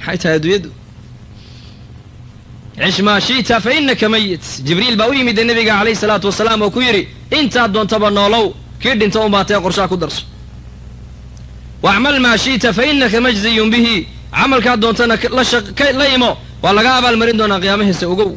Maxay tahay adduunyadu? عش ما شئت فإنك ميت. Jibriil baa u yimid nabiga calayhi salaatu wasalaam oo ku yidhi: "Intaad doontaba noolow, kii dhinta umaatee qorshaa ku darso." واعمل ما شئت فإنك مجزي به. Camalkaad doontana la imo, waa laga abaalmarin doonaa qiyaamahiisa, ogow.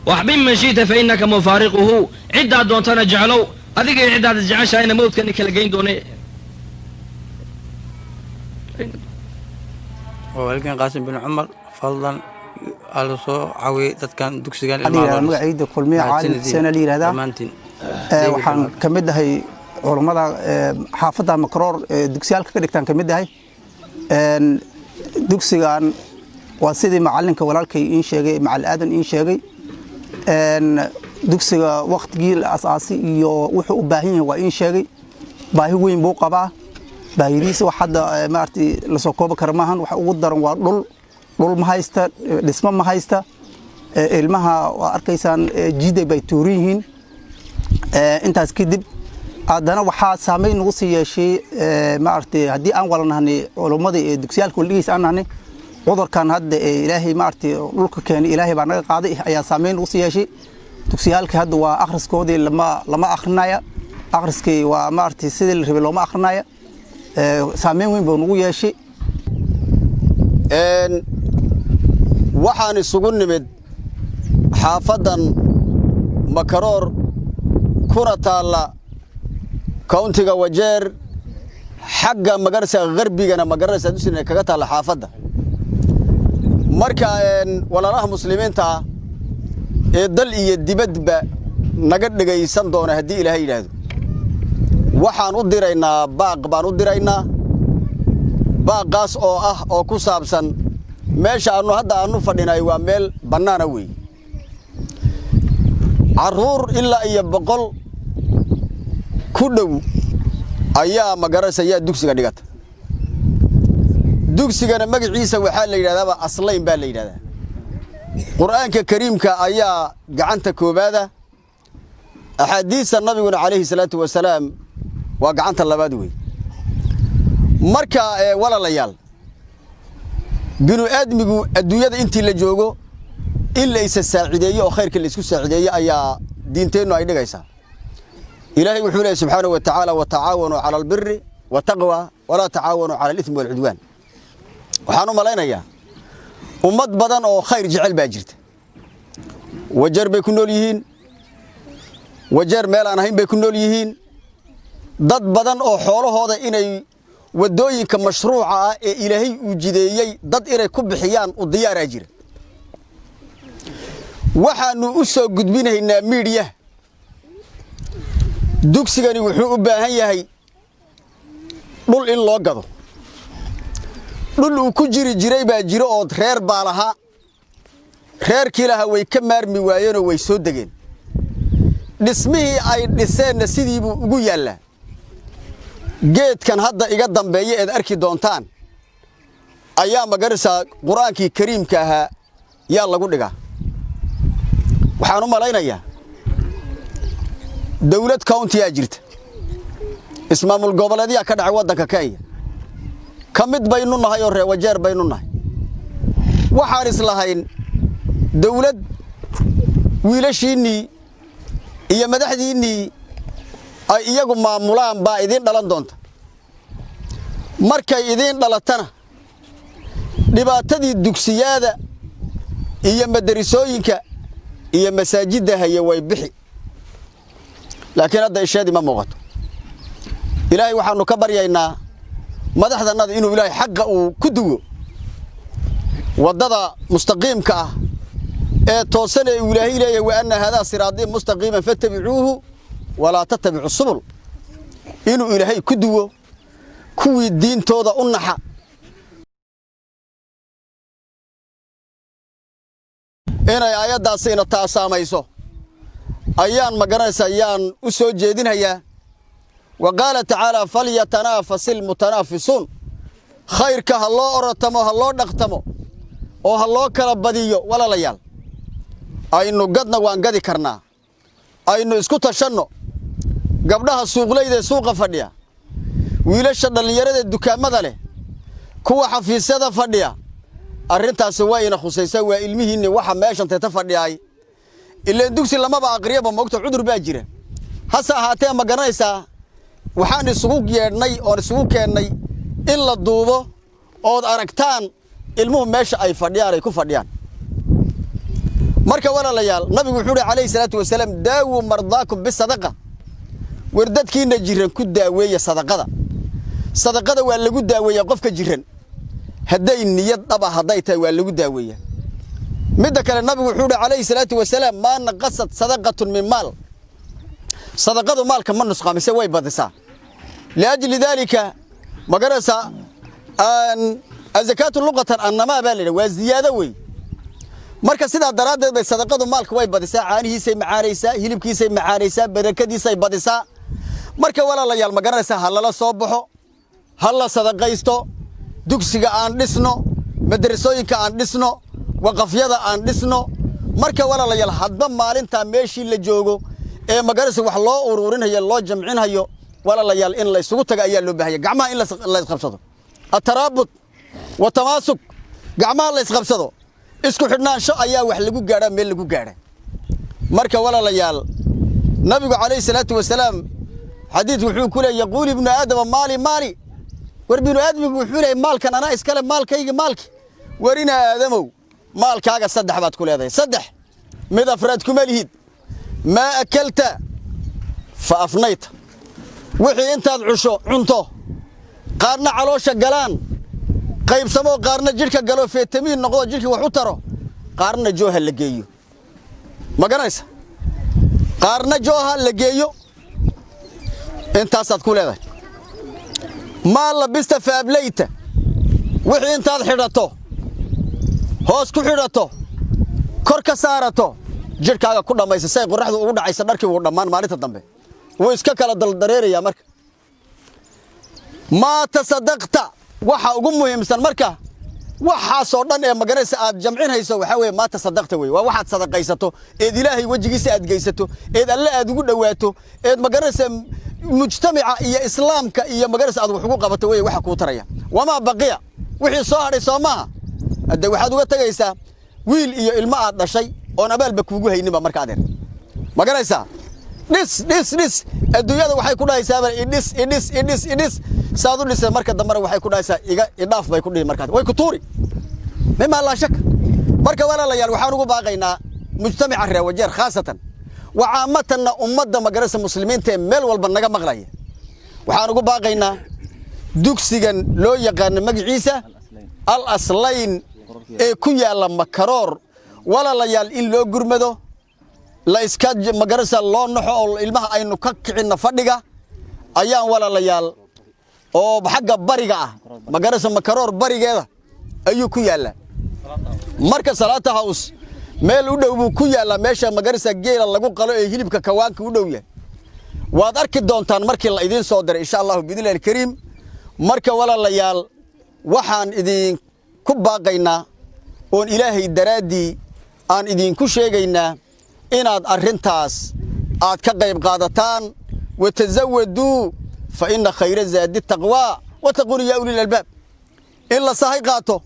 وأحبب من شئت فإنك مفارقه. Ciddaad doontana jeclow, adiga iyo ciddaad isjeceshahayna mawdkani kala geyn doone. Waa walaalkeen Qaasim bin Cumar. Fadlan ala soo caawiyey dadkan dugsigan. Waxaa la yidhahdaa magacayda Kulmiye Caalin Xuseen la yidhahdaa. Dhammaantiin. Waxaan ka mid ahay culummada xaafadda Makroor ee dugsiyaalka ka dhigtaan ka mid ahay. Dugsigan waa sidii macalinka walaalkay iin sheegay, macalin Aadan iin sheegay. Dugsiga waktigii la asaasay iyo wuxuu u baahan yahay waa iin sheegay. Baahi weyn buu qabaa. Baahidiisa wax hadda maaragtay lasoo koobi kara maahan. Waxa ugu daran waa dhul. Dhul ma haysta, dhismo ma haysta. Ilmaha waa arkaysaan, jiiday bay tuuran yihiin. Intaas kadib haddana waxaa saameyn nagu sii yeeshay, maaragtay, haddii aan wala nahnay culummada ee dugsiyaalka waldhigiisa aan nahnay, cudurkan hadda ee Ilaahay maaragtay dhulka keenay, Ilaahay baa naga qaaday, ayaa saameyn nagu sii yeeshay. Dugsiyaalka hadda waa akhriskoodii lama akhrinaya. Akhriskii waa maaragtay sidii la rabay looma akhrinaya. Saameyn weyn buu nagu yeeshay. Waxaan isugu nimid xaafaddan Makaroor, kuna taalla county-ga Wajeer, xagga magarasa garbigana magarasa dusina kaga taalla xaafadda. Marka walaalaha muslimiinta ah ee dal iyo dibadba naga dhegaysan doona, haddii Ilaahay yidhaahdo, waxaan u diraynaa baaq baan u diraynaa. Baaqaas oo ah oo ku saabsan meesha aannu hadda aannu fadhinay waa meel bannaana weeye. Carruur ilaa iyo 100 ku dhow ayaa magaraysa ayaa dugsiga dhigata. Dugsigana magaciisa waxaa la yidhahdaaba Aslayn baa la yidhahdaa. Qur'aanka Kariimka ayaa gacanta koowaada, axaadiista nabiguna calayhi salaatu wasalaam waa gacanta labaad wey. Marka walaalayaal, binu aadmigu adduunyada intii la joogo in la isa saacideeyo oo khayrka la isku saacideeyo ayaa diinteennu ay dhigaysaa. Ilaahay wuxuu leeyahy subxaanahu wa tacaala: وتعاونوا على البر والتقوى ولا تعاونوا على الإثم والعدوان. Waxaan u malaynayaa ummad badan oo khayr jecel baa jirta. Wajeer bay ku nool yihiin, Wajeer meel aan ahayn bay ku nool yihiin. Dad badan oo xoolahooda inay waddooyinka mashruuca ah ee Ilaahay uu jideeyey dad inay ku bixiyaan u diyaaraa jira. Waxaannu u soo gudbinaynaa miidhiyaha: dugsigani wuxuu u baahan yahay dhul in loo gado. Dhul uu ku jiri jiray baa jiro oo reer baa lahaa. Reerkii lahaa way ka maarmi waayeenoo way soo degeen. Dhismihii ay dhiseenna sidii buu ugu yaallaa. Geedkan hadda iga dambeeya eed arki doontaan ayaa magaraysaa Qur-aankii Kariimka ahaa yaa lagu dhigaa. Waxaan u malaynayaa dawlad county-yaa jirta, ismaamul goboleedyaa ka dhacay waddanka Kenya. Ka mid baynu nahay oo reer Wajeer baynu nahay. Waxaan islahayn dawlad wiilashiinnii iyo madaxdiinnii ay iyagu maamulaan baa idiin dhalan doonta. Markay idiin dhalatana, dhibaatadii dugsiyaada iyo madarisooyinka iyo masaajidda haye way bixi, laakiin hadda isheedii ma muuqato. Ilaahay waxaannu ka baryaynaa madaxdannada inuu Ilaahay xaqa uu ku duwo, waddada mustaqiimka ah ee toosan ee uu Ilaahay leeyahay: وأن هذا صراطي مستقيما فاتبعوه ولا تتبعوا السبل. Inuu Ilaahay ku duwo kuwii diintooda u naxa. Inay aayaddaasi ina taasaamayso ayaan magaranaysa ayaan u soo jeedinhayaa. وقال تعالى: فليتنافس المتنافسون. Khayrka ha loo orotamo, ha loo dhaqtamo oo ha loo kala badiyo. Walaalayaal, aynu gadna, waan gadi karnaa. Aynu isku tashanno. Gabdhaha suuqleyda ee suuqa fadhiya, wiilasha dhallinyarada ee dukaamada leh, kuwa xafiisyada fadhiya. Arrintaasi waa ina khusaysaa, waa ilmihiinni waxa meeshan teeta fadhiyaay. Ileen dugsi lamaba aqriyaba, moogta, cudur baa jira. Hase ahaatee, ma garanaysaa, waxaan isugu yeedhnay oon isugu keennay in la duubo ood aragtaan ilmuhu meesha ay fadhiyaan, ay ku fadhiyaan. Marka walaalayaal, nabigu wuxuu uhi calayhi salaatu wasalaam: "Daawuu mardaakum bisadaqa." War dadkiina jiran ku daaweeya sadaqada. Sadaqada waa lagu daaweeyaa qofka jiran, hadday niyad dhaba hadday tahay, waa lagu daaweeyaa. Midda kale, nabigu wuxuu uhi calayhi salaatu wasalaam: "Maa naqasat sadaqatun min maal." Sadaqadu maalka ma nusqaamise, way badisaa. Liajli daalika, ma garanaysaa, azakaatu luqatan annamaa baa la yidhaha, waa ziyaado wey. Marka sidaa daraaddeed bay sadaqadu maalka way badisaa, caanihiisay macaanaysaa, hilibkiisay macaanaysaa, barakadiisay badisaa. Marka walaalayaal, ma garanaysaa, ha lala soo baxo, ha la sadaqaysto. Dugsiga aan dhisno, madrasooyinka aan dhisno, waqafyada aan dhisno. Marka walaalayaal, hadba maalintaa meeshii la joogo ee magaraysa wax loo ururinhayo, loo jamcinhayo, walaalayaal, in la isugu taga ayaa loo baahanya. Gacmaha in la isqabsado, ataraabut wa tamaasuk, gacmaha la isqabsado, isku xidhnaansho ayaa wax lagu gaadhaa, meel lagu gaadha. Marka walaalayaal, nabigu calayhi salaatu wasalaam xadiid wuxuu ku leeyay: "Yaquulu ibnu aadama maali maali." War binu aadmigu wuxuu leeyay: "Maalkan anaa iskale, maalkayga, maalki." War ina aadamow, maalkaaga saddex baad ku leedahay, saddex, mid afraad kuma lihid. "Maa akalta fa afnayta," wixii intaad cusho cunto, qaarna caloosha galaan, qaybsamoo, qaarna jidhka galo, fitamiin noqdo, jidhka wax u taro, qaarna jooha la geeyo. Ma garanaysa? Qaarna jooha la geeyo, intaasaad ku leedahay. "Maa labista fa ablayta," wixii intaad xidhato, hoos ku xidhato, kor ka saarato, jidhkaaga ku dhammaysa, say qorraxdu ugu dhacaysa, dharkii wuu dhammaan, maalinta dambe wuu iska kala daldareerayaa. Marka "maa tasadaqta," waxa ugu muhiimsan marka waxaasoo dhan ee maganaysa aad jamcinayso, waxaa weeye "maa tasadaqta" wey. Waa waxaad sadaqaysato eed Ilaahay wejigiisa aad geysato, eed Alle aad ugu dhowaato, eed maganaysa mujtamaca iyo islaamka iyo maganaysa aad wax ugu qabato wey waxa kuu taraya. "Wamaa baqiya," wixii soo hadhay, soo maaha? Hadde waxaad uga tegaysaa wiil iyo ilmo aad dhashay oon abaalba kuugu hayninba. Marka adeer, ma garanaysaa, dhis, dhis, dhis. Adduunyada waxay ku dhahaysaaba: "Idhis, idhis, idhis, idhis." Saad u dhisay, marka dambena waxay ku dhahaysaa: "Iga idhaaf," bay ku dhihi. Markaas way ku tuuri, mima laa shak. Marka walaalayaal, waxaan ugu baaqaynaa mujtamaca reer Wajeer khaasatan wa caamatanna, ummadda magaraysa muslimiinta ee meel walba naga maqlaya, waxaan ugu baaqaynaa dugsigan loo yaqaano magaciisa Al Aslayn ee ku yaalla Makaroor, walaalayaal, in loo gurmado, la iska magaraysa loo naxo oo ilmaha aynu ka kicinno fadhiga ayaan walaalayaal, oo xagga bariga ah, magaraysa, Makaroor barigeeda ayuu ku yaallaa. Marka Salaata House meel u dhow buu ku yaallaa, meesha magaraysa geela lagu qalo ee hilibka kawaanka u dhow yahay. Waad arki doontaan markii la idiin soo diray, insha Allahu biidnillahi alkariim. Marka walaalayaal, waxaan idinku baaqaynaa oon Ilaahay daraaddii aan idinku sheegaynaa inaad arrintaas aad ka qayb qaadataan. "Watazawaduu fa inna khayra zaadi taqwaa wattaquuni yaa ulil albaab." In la sahay qaato,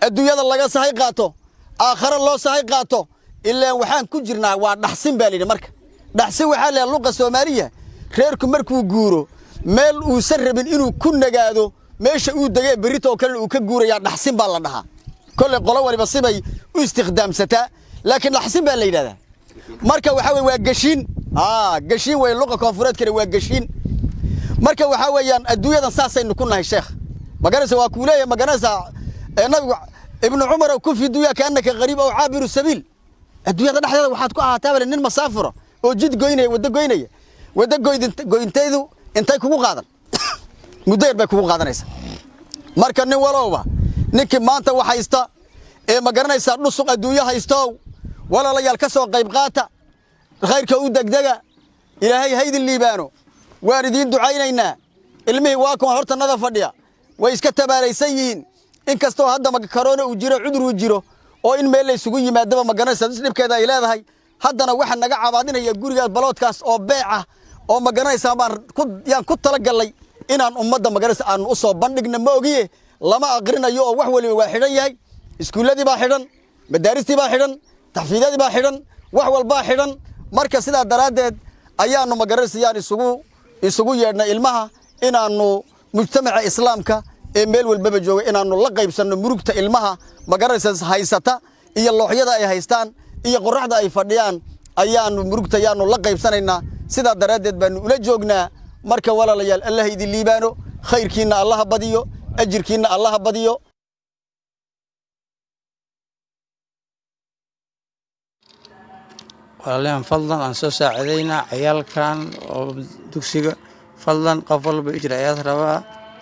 adduunyada laga sahay qaato, aakhare loo sahay qaato. Ilaan waxaan ku jirnaa waa dhaxsin baa layidhi. Marka dhaxsin waxaa la luqa Soomaaliya, reerku markuu guuro, meel uusan rabin inuu ku nagaado, meesha uu degee berrito oo kalena uu ka guurayaa, dhaxsin baa la dhahaa. Kolley qolo waliba sibay u istikhdaamsataa, laakiin dhaxsin baa la yidhahdaa. Marka waxaa weye waa geshiin, geshiin wey. Luqa koonfureedkana waa geshiin. Marka waxaa weeyaan adduunyadan saasaynu ku nahay. Sheekh, maganaysa, waa kuu leeyahay, maganaysaa, nabigu Ibnu Cumar: "Kun fi dunya kaannaka qariib aw caabiru sabiil." Adduunyada dhexdeeda waxaad ku ahaataa bale nin masaafura oo jid goynaya, waddo goynaya. Waddo goyntaydu intay kugu qaadan? Muddo yar bay kugu qaadanaysaa. Marka nin walowba, ninkii maanta wax haysta ee ma garanaysaa dhusuq adduunyo haystow, walaalayaal, ka soo qayb qaata khayrka u degdega. Ilaahay haydin liibaano, waan idiin ducaynaynaa. Ilmihii waa kuwan hortannada fadhiya, way iska tabaalaysan yihiin. Inkastoo hadda karoona uu jiro, cudur uu jiro, oo in meel la isugu yimaadaba ma garanaysaa dhibkeeda ay leedahay, haddana waxa naga cabaadinaya gurigaas baloodkaas oo beec ah oo ma garanaysaa baan ku yaan ku talagallay inaan ummadda maganaysa aanu u soo bandhigna. Ma ogiye, lama aqrinayo oo wax waliba waa xidhan yahay. Iskuulladii baa xidhan, madaaristii baa xidhan, taxfiidyadii baa xidhan, wax walbaa xidhan. Marka sidaa daraaddeed ayaannu magaraysayaan isugu yeedhnay ilmaha inaannu mujtamaca islaamka ee meel walbaba jooga inaannu la qaybsanno murugta ilmaha magaraysa haysata iyo looxyada ay haystaan iyo qorraxda ay fadhiyaan ayaannu murugta ayaannu la qaybsanaynaa. Sidaa daraaddeed baannu ula joognaa. Marka walaalayaal, Allah idin liibaano, khayrkiinna Allaha badiyo, ajirkiinna Allaha badiyo. Walaalayaal, fadlan aan soo saacidaynaa ciyaalkan oo dugsiga. Fadlan, qof walba ijra ayaad rabaa.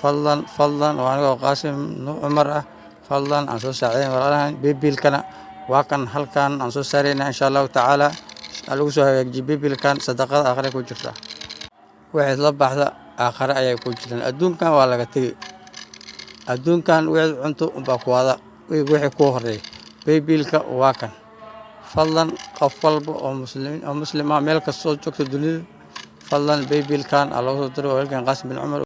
Fadlan, fadlan, waa anigoo Qaasim Nuur Cumar ah. Fadlan aan soo saacidayn walaalahan. Paybill-kana waa kan halkan aan soo saaraynaa, insha Allahu tacaala. Lagu soo hagaajiyo paybill-kan. Sadaqada aakhire ku jirta, waxayd la baxda aakhare ayay ku jiraan. Adduunkan waa laga tegi. Adduunkan wixii cunto unbaa ku wada wixii kuu horeeya. Paybill-ka waa kan. Fadlan, qof walba oo muslimiin oo muslim ah, meel kastoo joogto dunida, fadlan paybill-kan aa loogu soo diro walaalkan Qaasim bin Cumar.